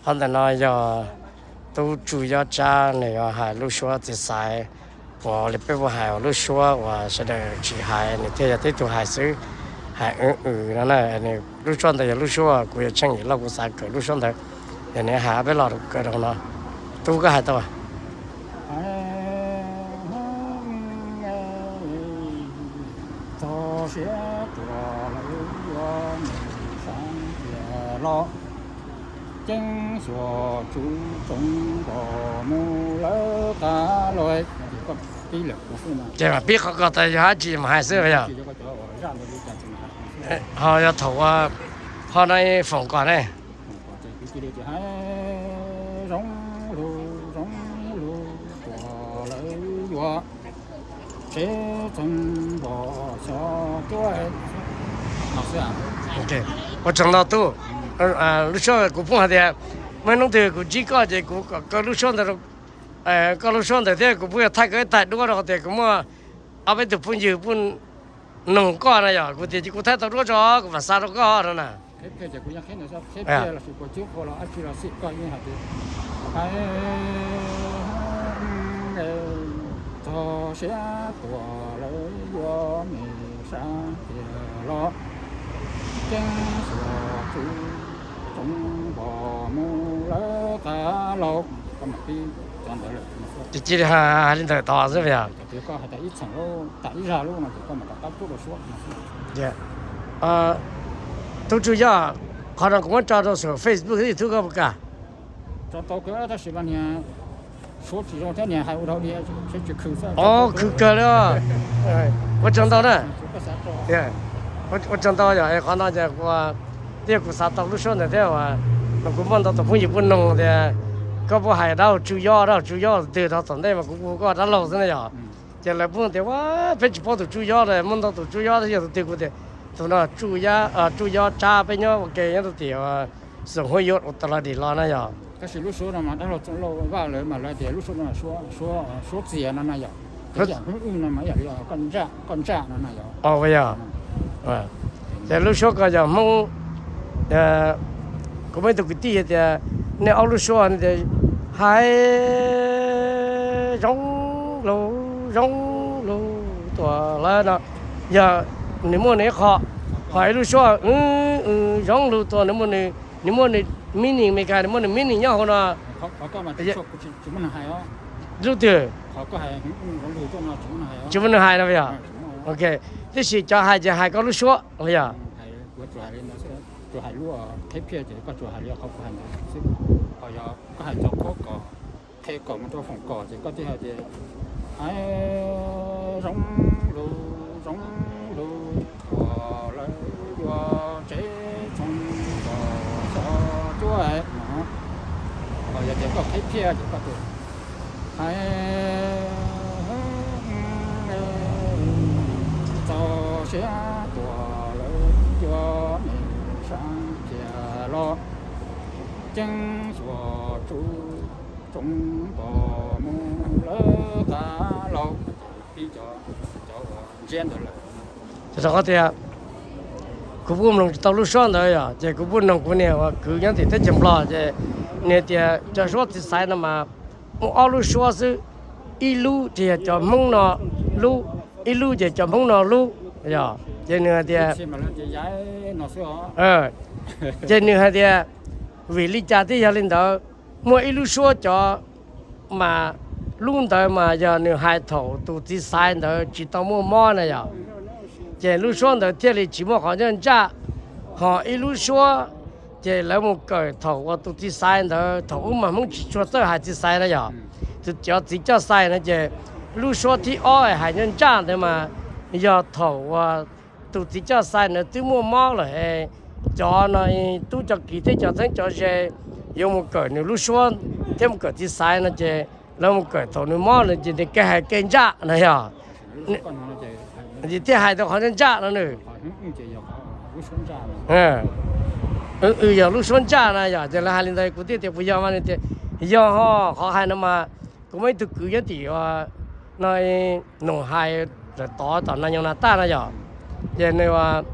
Qhov ntawm no yog tub Tsuj Yob Tsab nws yuav hais lub suab txiv xaiv, uas li peb puas hais uas lub suab uas sawv daws tsis hais nws thiaj yog tib tug hais xwb, hais w w no na. Lub suab ntawd yog lub suab kuv yuav tsheej yim lauj, kuv xav kawm lub suab ntawd, yog nws hais peb los kawm rau no. Tub koj hais tau. Txog siav tuam lawv yuav mus sab tiag los, ceeb xyuas tsuv tsoov npog mus lawv qab los. Ces mam pib qhov ko tas yog dab tsi mam hais xwb yog. Ho yog thaum ua, ho no foom kom ne. Zoo lug zoo lug tuam lawv yuav tsev txheej npog xyov tuaj no xwb. Ua tsaug ntau tub. Lub suab kuv pheej hais tias muaj hnub twg kuv ntsib koj ces kuv kom koj lub suab ntawd, koj lub suab ntawd thiab kuv pheej yuav thaij koj ib taig duab rau qhov tias kuv muaj ob peb tug phooj ywg pheej noog koj na yom. Kuv tias kuv thaij tau duab tso kuv mam xa rau koj no na. Txog siav tuam lawv yuav mus sab tiag los, ceeb xyuas tsuv tsoov npog mus lawv qab los. Ces cia li hais li ntawd tod xwb yog. Tub Tsuj Yob, qhov no kuv muab tso rau saum Facebook thiab YouTube koj puas kam? Khwv kawg li. Ua tsaug ntau na. Ua tsaug ntau yog qhov no ces kuv, thiab kuv xav tau lub suab ntawd thiab uas kuv muaj ntau tus phooj ywg pheej noog tias koj puas hais dab laug Tsuj Yob, dab laug Tsuj Yob tus twg, rau thaum ntej mas kuv hu koj dab laug xwb na yom. Ces lawv pheej tias ua peb tsis paub tus Tsuj Yob li, muaj ntau tus Tsuj Yob thiab yog tus twg. Kuv tias tus no Tsuj Yob Tsab, peb nyob ua ke nyob rau tim Xoom Huab Yuav ua tas los dim los na yom. Tab sis lub suab no mas dab laug Txooj Lauj Vaj lawv mas lawv tias lub suab no suab txias no na yom. Tes yam Hmoob Wj no mas ib yam li koj ntsaj no na yom. Yog, ces lub suab ko yog Hmoob, kuv muaj ib tug kwv tij hais tias nej ob lub suab no tias hais zoo lug zoo lug tuam lawv no, yog nws muaj nws ib qho, ho ib lub suab zoo lug tuam nws muaj nws meaning Meskas, nws muaj nws meaning nyob hauv no. Lub twg? Tsis muaj nws hais no yog? Ok, tab sis cov hais ces hais koj lub suab los yog? Qhia kom mus rau foom kom ces koj thiaj hais tias hais zoo lug zoo lug tuam lawv yuav tsev txheej npog xyov tuaj no. Ho yog tias koj qhib phiaj ces koj tias hais txog siav tuam lawv yuav mus sab tiag los, ceeb xyuas tsuv tsoov npog mus lawv qab los. Pib cov, cov uas ntsiab ntawd lawm. Rau qhov tias kuv kuj mloog tsis tau lub suab ntawd yom, ces kuv kuj noog kuv niag uas kwv nyob tim teb chaws Nplog ces nws tias cov suab txiv xaiv no mas muaj ob lub suab xwb, ib lub ces yog cov Hmoob no lub, ib lub ces cov Hmoob no lub, yog ces nws hais tias, ces nws hais tias vim li cas thiaj yog li ntawd, muaj ib lub suab cov mas lub ntawd mas yog nws hais thaum tus txiv xaiv ntawd tsis tau muaj mob na yom, ces lub suab ntawd thiaj li tsis muaj qhov ncaj ntsaj, ho ib lub suab ces lawv mus kawm thaum uas tus txiv xaiv ntawd, thaum ub mas Hmoob tsis tshua txawj hais txiv xaiv na yom, tus cov txiv coj xaiv no ces lub suab thib ob hais ncaj ntsaj ntawd mas yog thaum uas tus txiv coj xaiv ntawd twb muaj mob lawm, cov no tub cov kiv thiab cov txheeb cov ze yuav mus kawm nws lub suab thiab mus kawm txiv xaiv no ces lawv mus kawm thaum nws mob no ces nws kev hais kev ntsaj na yog, thiaj hais tau qhov ntsaj ntsaj no nws. Yog lub suab ntsaj na yom, ces lawv hais li ntawd kuv thiaj tias puas yog mas nws tias yog ho, qhov hais no mas kuv muaj ib tug kwv nyob tim no, nws hais lawm tod tom Nas Nyoos Nas Taj no yom, ces nws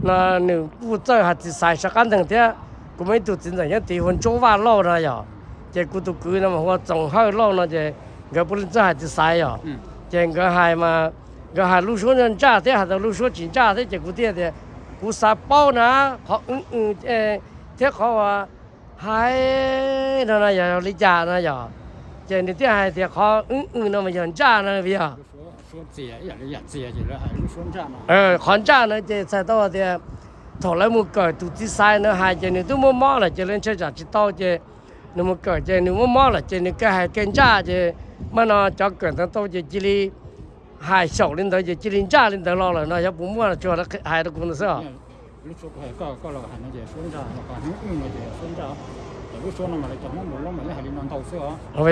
no nws kuj txawj hais txiv xaiv sab qab nteeg thiab, Kuv muaj ib tug txiv ntxawm nyob tid hu ua Ntsuab Vaj Lauj no yog, ces kuv tus kwv no mas hu ua Txoos Hawj Lauj no ces nkawd puav leej txawj hais txiv xaiv yog. Ces nkawd hais mas, nkawd hais lub suab ntsaj thiab hais tau lub suab tsis ntsaj thiab ces kuv thiaj tias, kuv xav paub na, qhov wb w thiab qhov uas hais no no yog li cas no yog. Ces nws thiaj hais tias qhov wb w no mas yog ntsaj no yog. Qhov ntsaj no ces txhais tau tias thaum lawv mus kawm tus txiv xaiv ntawd hais ces nws twb muab mob lawm ces lawv ntshai tsam tsis tau ces nws mus kawm ces nws muab mob lawm ces nws kawg hais kawg ntsaj ces mas no cov kawm ntawd tau ces cia li hais xyaum li ntawd ces cia li ntsaj li ntawd los lawm no yog puas muaj tsuas hais rau kuv ntawd xwb os.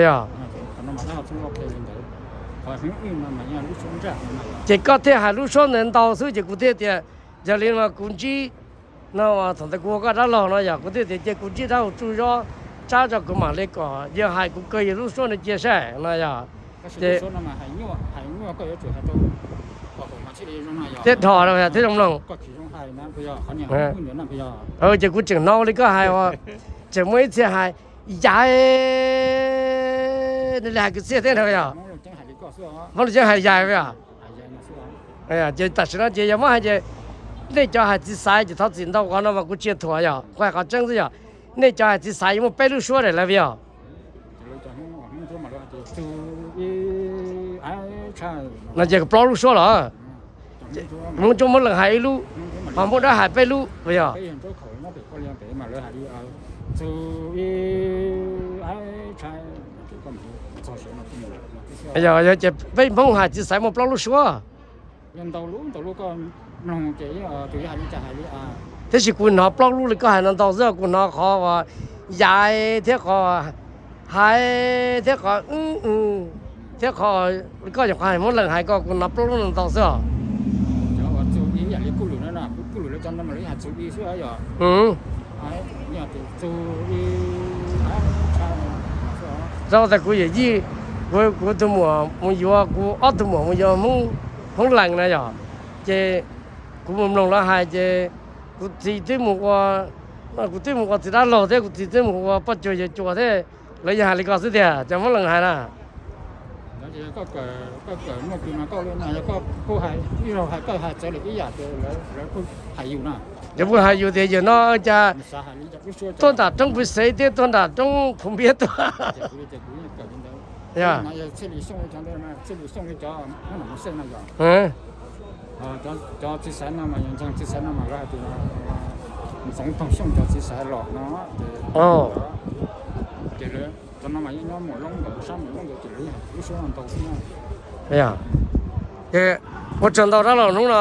Yog, ces koj thiaj hais lub suab ntawd ntau xwb ces kuv thiaj tias, yog li no kuv ntsib no thaum ntawd kuv ua koj dab laug no yog kuv thiaj tias ces kuv ntsib dab laug tsuj yob tsab tso kuv mam li kom yawg hais kuv kawg yawg lub suab no cia saib no yog. Ces thiab dhos thiab zoo mloog. Ces kuv tseem hnov li koj hais uas tseem muaj ib txhia hais, yais, nws li hais kwv txhiaj thiab no yog. Hmoob Lus Ceeb hais yais yog. Ces tam sim no ces yog muab hais ces nej cov hais txiv xaiv ces thov txim ntau qhov no mas kuv tsis thuam yog, kuv hais qhov tseeb xwb yog. Nej cov hais txiv xaiv yuav muaj peb lub suab daim lawv yog. No ces plaub lub suab los. Hmoob Ntsuab muab lees hais ib lub, ho Hmoob Dawb hais peb lub yog. Yog, yog ces peb Hmoob hais txiv xaiv muaj plaub lub suab. Tab sis kuv hnov plaub lub li koj hais no ntau xwb, kuv hnov qhov uas yais thiab qhov hais thiab qhov wb w thiab qhov koj nyuam qhuav hais Hmoob lees hais ko kuv hnov plaub lub no ntau xwb os. Rau tas kuv yawm yij, kuv, kuv tus muam mus yuav, kuv ob tug muam mus yuav Hmoob lees na yog, ces kuv mus mloog lawv hais ces kuv txiv twb mus ua, kuv twb mus ua txiv dab laug thiab kuv txiv twb mus ua poj cuag yawg cuas thiab, lawv yeej hais li ko xwb tiag cov Hmoob lees hais na. Yog puas hais yus tias yawm no cas tuaj nram roob Pw Xev thiab tuaj nram roob Phu Npiab tuaj. Ces ua tsaug ntau dab laug hnub no,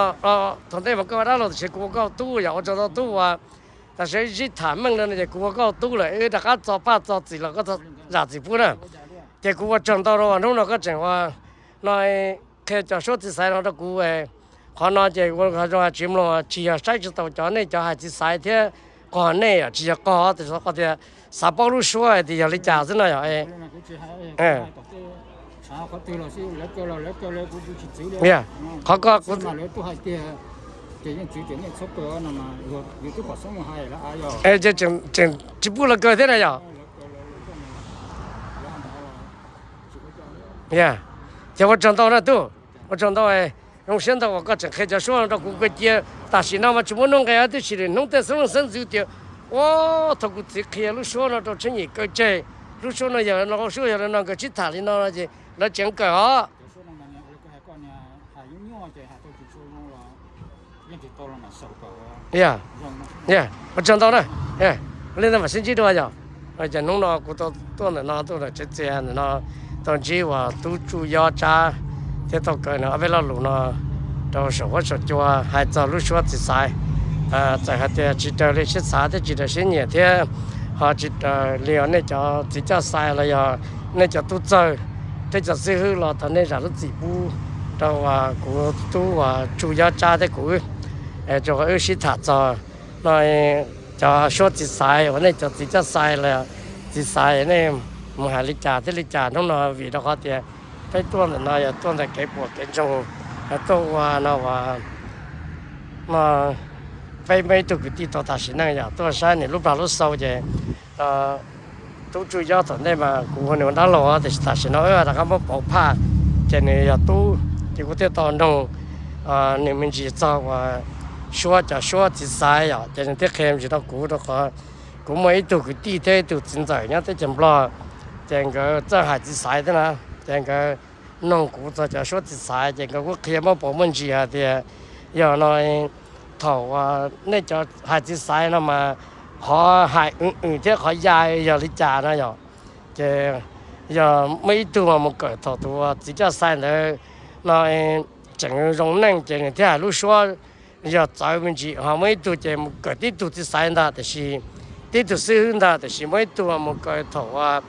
thaum ntej mas koj ua dab laug tiam sis kuv ua koj tub yog, ua tsaug ntau tub uas tam sim no sib tham meej no ces kuv ua koj tub lawm, wb rov qab txo paj txo txim los koj zam txim pub na. Ces kuv ua tsaug ntau rau hnub no koj tseem ua no qhia cov suab txiv xaiv no rau kuv. Qhov no ces ua zoo tsis mloog tsis yog saib tsis taus cov nej cov hais txiv xaiv thiab qog nej tsis yog qog tias xav paub lub suab tias yog li cas xwb no yog. Qhov ko tseem tsis pub lawv kawg thiab na yog. Ces ua tsaug ntau na tub, ua tsaug ntau, zoo siab ntau uas koj tseem qhia cov suab no rau kuv kawg cia. Tam sim no mas tsis muaj nuj nqis tib si li, hnub tej xeeb leej xeeb ntxwv tias ua thaum kuv txiv qhia lub suab no rau Tsheej Yim kaw tseg, lub suab no yog no, suab yog li no, nkawd sib tham li no no ces lawv tseem kawm os. Ua tsaug ntau na, li ntawd mam sib ntsib dua yog. Ces hnub no kuv tau tuaj ntawm no tuaj ntawm tsev txias ntawm no, tau ntsib uas tub Tsuj Yob Tsab thiab tau kawm nws ob peb lo lus no rau saum huab saum cua hais txog lub suab txiv xaiv. Txawm hais tias tsis raws li siab xav thiab tsis raws siab nyiam thiab ho tsis raws li nej cov txiv coj xais los yog nej cov tub txawg thiab cov xib hwb los thov nej zam lub txim pub rau kuv tub uas Tsuj Yob Tsab thiab kuv wb, rau qhov wb sib tham txog no cov suab txiv xaiv uas nej cov txiv coj xais los txiv xaiv nej mus hais li cas thiab li cas hnub no vim rau qhov tias peb tuaj ntawm no yog tuaj ntawm kev puas kev ntsoog, tuaj ua no uas no Peb muaj ib tug kwv tij tau tam sim neej yog tuaj saib nws lub plag lub xau ces tub Tsuj Yob thaum ntej mas kuv hu nws ua dab laug, tiam sis tam sim no wb rov qab muab pauv phaj, ces nws yog tub, ces kuv thiaj tau noog nws me ntsis txog uas suab, cov suab txiv xaiv yom, ces nws thiaj qhia me ntsis rau kuv, rau qhov kuv muaj ib tug kwv tij thiab ib tug txiv ntxawm nyob teb chaws Nplog, ces nkawd txawj hais txiv xaiv thiab na, ces nkawd noog kuv txog cov suab txiv xaiv ces nkawd kuj qhia muab pauv muaj ntsis hais tias yog no thaum nej cov hais txiv xaiv no mas qhov hais w w thiab qhov ya yog li cas no yom. Ces yog muaj ib tug mas mus kawm thaum tus txiv coj xais ntawd no tseem zoo neej ces nws thiaj hais lub suab yog txawv me ntsis, ho muaj ib tug ces mus kawm tib tug txiv xaiv ntag, tiam sis tib tug xib hwb ntag, tiam sis muaj ib tug mus kawm thaum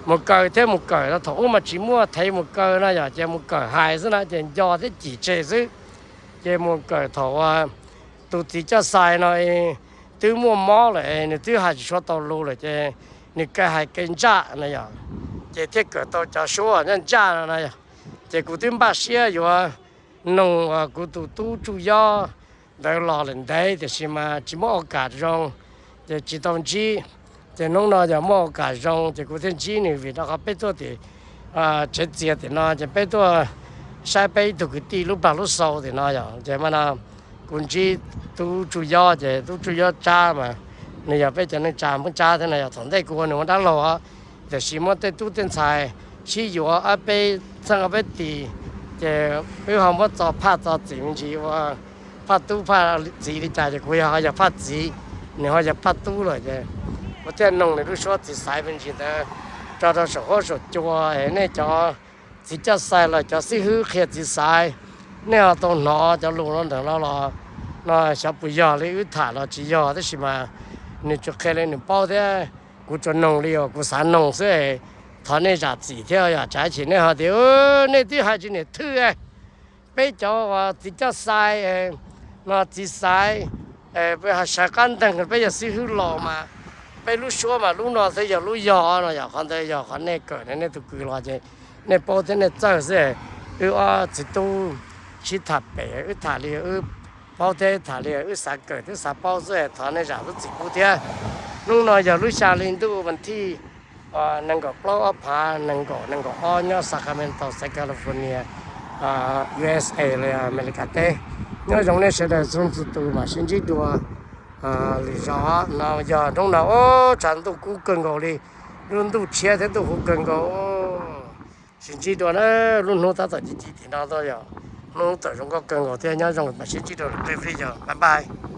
mus kawm thiab mus kawm thaum ub mas tsis muaj thev mus kawm no yom, ces mus kawm hais xwb na ces nco thiab cim tseg xwb. Ces mus kawm thaum tus txiv coj xais no twb muaj mob lawm, nws twb hais tsis tshua tau lus lawm ces nws kaw hais kaw ntsaj no yom, ces thiaj kawm tau cov suab ntsaj ntsaj no na yom. Ces kuv twb npaj siab yuav noog kuv tus tub Tsuj Yob ntawd los lawm ntev tiam sis mas tsis muaj ua kam zoo, ces tsis tau ntsib. Ces hnub no yog muaj ua kam zoo ces kuv thiaj ntsib nws, vim rau qhov peb tuaj tim tsev txias tim no ces peb tuaj saib peb ib tug kwv tij lub plag lub xau tim no yom. Ces mas no kuv ntsib tub Tsuj Yob ces tub Tsuj Yob Tsab mas nws yog peb cov neej tsa Hmoob Tsab thiab no yom. Thaum ntej kuv ua nws ua dab laug, tiam sis muab tej tub tej ntxhais sib yuav ob peb txheej ob peb tis, ces wb ho muab txo phaj txo txiv me ntsis ua phaj tub phaj txiv li cas ces kuv yog ho yog phaj txiv, nws ho yog phaj tub lawm ces kuv thiaj noog nws lub suab txiv xaiv me ntsis ntawd tso rau saum huab saum cua, nej cov txiv coj xais los cov xib hwb qhia txiv xaiv, nej ho tau hnov cov lus no ntawm no los no xyov puas yog li wb tham los tsis yog, tab sis mas nws tsuas qhia li nws paub thiab kuv tsuas noog li uas kuv xav noog xwb. Thov nej zam txim thiab yom, tsam ib chim nej ho tias nej twb hais tsis niam thwj. Peb cov uas txiv coj xais no txiv xaiv, peb sawv qab nteeg peb yog xib hwb los mas peb lub suab mas lub no xwb yog lub yog no yom. Qhov ntawd yog qhov nej kawm nej tus kwv los ces nej paub thiab nej txawj xwb. Wb ob txiv tub sib tham pem wb tham li wb paub thiab tham li wb xav kawm thiab xav paub xwb, thov nej zam lub txim pub thiab. Hnub no yog lub xya hli ntuj vas thij nees nkaum plaub ob phav nees nkaum nees nkaum ob nyob Sacramento, Southern California, U S A los Amelikas teb. Nyob zoo nej sawv daws txhua txhua tus mam sib ntsib dua lwm zaus no. Yog hnub no ub tshav ntuj kub kawg nkaus li, lub ntuj tshiab thiab ntuj huv kawg nkaus. Sib ntsib dua na, lub hnub tab tom ci ci tim no tuaj yog hnub tawm zoo nkauj kawg nkaus thiab. Nyob zoo mam sib ntsib dua lwm qib video, bye bye.